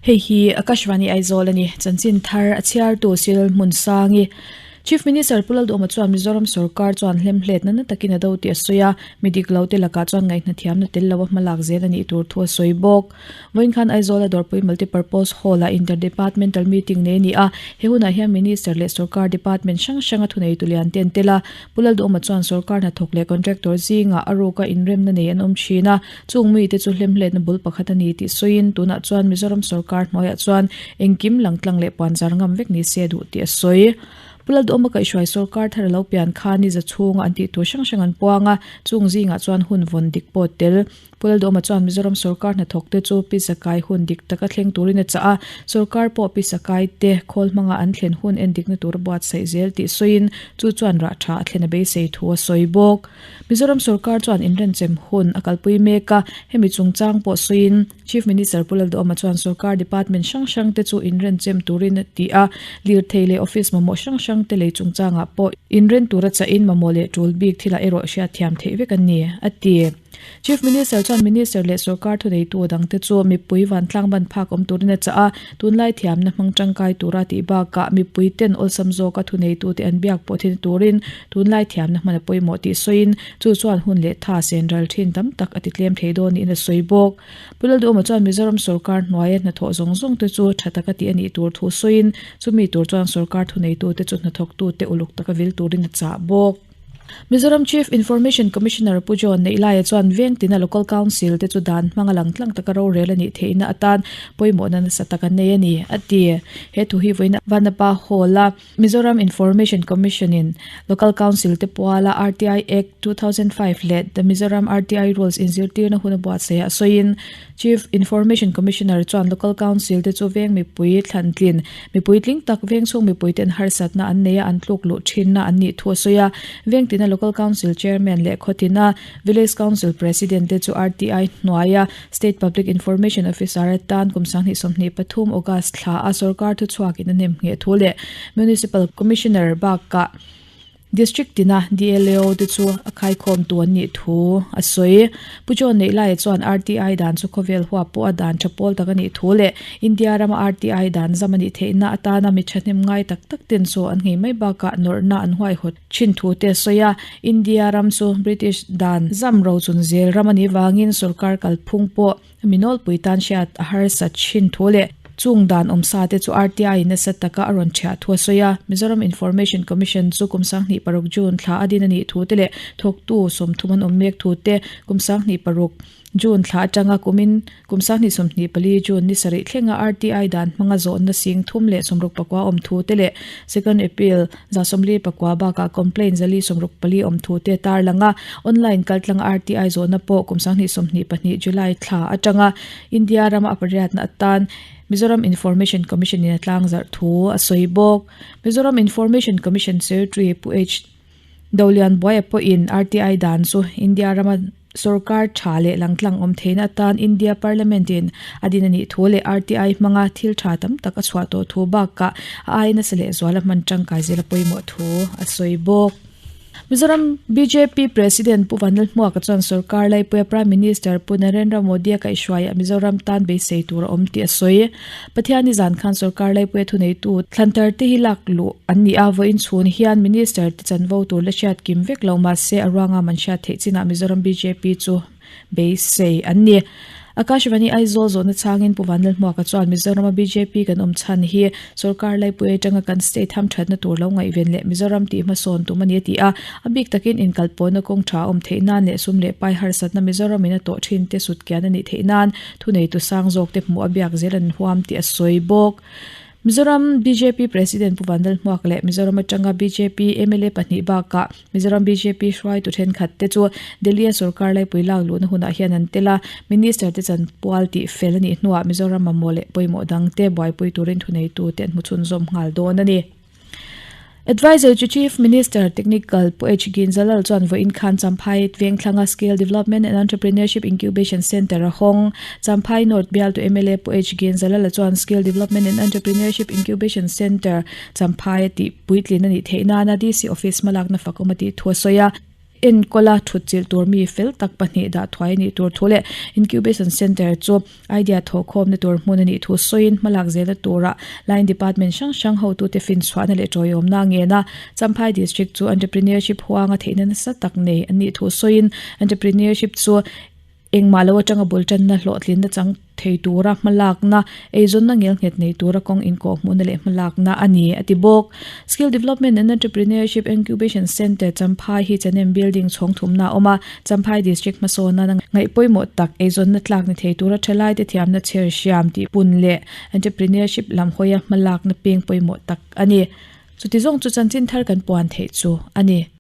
Hei hi Akashvani Aizawl a ni. Chanchin thar a chhiartu Cyril Hmunsangi. Chief Minister Pu Lalduhawma chuan Mizoram sorkar chuan hlemhletna na takin a do tih a sawi a, mi dik lo te lakah chuan ngaihna thiamna tel lo a hmalak zel a nih tur thu a sawi bawk. Vawiin khan Aizawla Dawrpui Multipurpose Hall-ah Inter-Departmental Meeting nei a ni a, he hunah hian Minister leh sorkar department hrang hranga thuneitu lian te an tel a. Pu Lalduhawma chuan sorkar hnathawk leh contractor zingah a ruka inremna nei an awm thin a, chung mite chu hlemhletna bul pakhat a ni tih sawiin tunah chuan Mizoram sorkar hnuaiah chuan engkim langtlang leh puanzar ngam vek ni se duh tih a sawi. Pu Lalduhawma kaihhruai sorkar thar a lo pian khan ni za chhunga an tih tur hrang hrang an puang a, chung zingah chuan hun vawn dik pawh tel. Pu Lalduhawma chuan Mizoram sorkar hnathawkte chu pisa kai hun dik taka thleng turin a chah a, sorkar pawh pisa kaite khawl hmanga an thlen hun endikna tur a buatsaih zel tih sawiin chu chuan rah tha a thlen a beisei thu a sawi bawk. Mizoram sorkar chuan inrenchem hun a kalpui mek a, hemi chungchang pawh sawiin Chief Minister Pu Lalduhawma chuan sorkar department hrang hrangte chu inrenchem turin a ti a, lirthei leh office mamawh hrang hrangte lei chungchangah pawh inren tura chahin mamawh leh tul bik thilah erawh hriatthiam theih vek a ni, a ti. Chief Minister chuan Minister leh sorkar thuneitu dangte chu mipui vantlang ban phak awm turin a chah a, tunlai thiamna hmang tangkai tura tih bakah mipui ten awlsam zawka thuneitute an biak pawh thin turin tunlai thiamna hman a pawimawh tih sawiin chu chuan hun leh tha sen ral thin tam tak a ti tlem thei dawn niin a sawi bawk. Pu Lalduhawma chuan Mizoram sorkar hnuaia hnathawh zawng zawng te chu tha taka tih a nih tur thu sawiin chumi tur chuan sorkar thuneitute chu hnathawktute uluk taka vil turin a chah bawk. Mizoram Chief Information Commissioner Pu John Neihlaia chuan veng tina Local Council te chu dan hmanga lang tlang taka rorel a nih theihna atan pawimawhna nasa tak an nei a ni, a ti. He thu hi vawiin Vanapa Hall-a Mizoram Information Commission-in Local Council te puala RTI Act 2005 leh The Mizoram RTI Rules inzirtirna hun a buatsaih ah sawiin Chief Information Commissioner chuan Local Council te chu veng mipui thlantlin, mipui tling tak veng chhung mipui ten harsatna an nei a, an tluk luh thinna an nih thu a sawi a. Veng tina Local Council Chairman leh khaw tina Village Council President te chu RTI hnuaia State Public Information Officer atan kum 2023 August thla a sorkar thuchhuakin a nem ngheh thu leh Municipal Commissioner bakah District tina DLAO te chu a khaikhawm tu an nih thu a sawi. Pu John Neihlaia chuan RTI dan chu khawvel huap pawh a dan tha pawl tak a nih thu leh India rama RTI dan zam a nih theihna atana mi thahnem ngai tak tak ten chaw an nghei mai bakah nawrhna an huaihawt thin thu te a sawi a. India ram chu British dan zam rochun zel ram a nih vangin sorkar kalphung pawh Mi nawlpui tan hriat a harsat thin thu leh chung dan awmsa te chu RTI in nasa taka a rawn thiah thu a sawi a. Mizoram Information Commission chu kum 26 June thla a din a nih thu te leh thawktu 30 an awm mek thu te kum 26 June thla atanga kumin kum 2024 June ni sarih thlenga RTI dan hmanga zawhna sing thum leh sawmruk pakua awm thu te leh Second Appeal 144 bakah complaint 164 awm thu te tar lang a, online kaltlang RTI zawhna pawh kum 2022 July thla atanga India rama a pariatna atan Mizoram Information Commission in a tlangzarh thu a sawi bawk. Mizoram Information Commission Secretary Pu H. Dolianbuaia pawhin RTI dan chu India rama Sorkar tha leh langtlang awm theihna atan India Parliament in a din a nih thu leh RTI hmanga thil tha tam tak a chhuah tawh thu bakah a ai nasa leh zuala hman tangkai zel a pawimawh thu a sawi bawk. Mizoram bjp President Pu Vanlalhmuaka chuan sorkar laipuia Prime Minister Pu Narendra Modi a kaihhruaiah Mizoram tan beisei tur a awm tih a sawi. Pathianni zan khan sorkar laipuia thuneitu thlantar te hi lak luh an ni a, vawiin chhun hian Minister te chanvo tur la hriat kim vek lo mahse a ruanga man hriat theih chinah Mizoram bjp chu beisei an ni. Akashvani Aizawl zawhna changin Pu Vanlalhmuaka chuan Mizorama bjp kan awm chhan hi sorkar laipui atanga kan state hamthatna tur lo ngaihven leh Mizoram tih hmasawn tum a ni a ti a, a bik takin inkalpawhna kawng tha awm theih nan leh sum leh pai harsatna Mizoram in a tawh thin te sutkian a nih theih nan Thuneitu sang zawkte hmuh a biak zel an huam tih a sawi bawk. Mizoram bjp President Pu Vanlalhmuak leh Mizoram atanga bjp mla pahnih bakah Mizoram bjp hruaitu thenkhat te chu Delhi-a sorkar laipui lak luhna hunah hian an tel a, Minister te chanpual tih fel a nih hnuah Mizoram mamawh leh pawimawh dangte buaipui turin thuneitute an hmu chhunzawm nghal dawn a ni. Adviser chu Chief Minister Technical Pu H Ginzalal chuan vawiin khan Champhai Vengthlanga Skill Development and Entrepreneurship Incubation Centre a hawng. Champhai North bialtu mla Pu H Ginzalala chuan Skill Development and Entrepreneurship Incubation Centre Champhai a tih puitlin a nih theih nana DC Office hmalakna fak awm a tih thu a sawi a. Enkawla thutchilh tur mi fel tak pahnih dah thuai a nih tur thu leh Incubation Centre chu idea thawhkhawmna tur hmun a nih thu sawiin hmalak zelna turah line department hrang hrang hotute finchhuahna leh tawiawmna a ngen a. Champhai District chu entrepreneurship huanga theihna nasa tak nei a nih thu sawiin entrepreneurship chu Engmah lo atanga bul tanna hlawhtlinna chang thei tura hmalakna, eizawnna ngelnghet nei tura kawng inkawhhmuhna leh hmalakna a ni, a ti bawk. Skill Development and Entrepreneurship Incubation Centre, Champhai hi Chanem Building chhawng thumna a awm a, Champhai District hmasawna ngaih pawimawh tak eizawnna tlak ni thei tura thalaite thiamna chher hriam tih pun leh entrepreneurship lam hawia hmalakna peng pawimawh tak a ni. Chuti zawng chu chanchin thar kan puan theih chu a ni.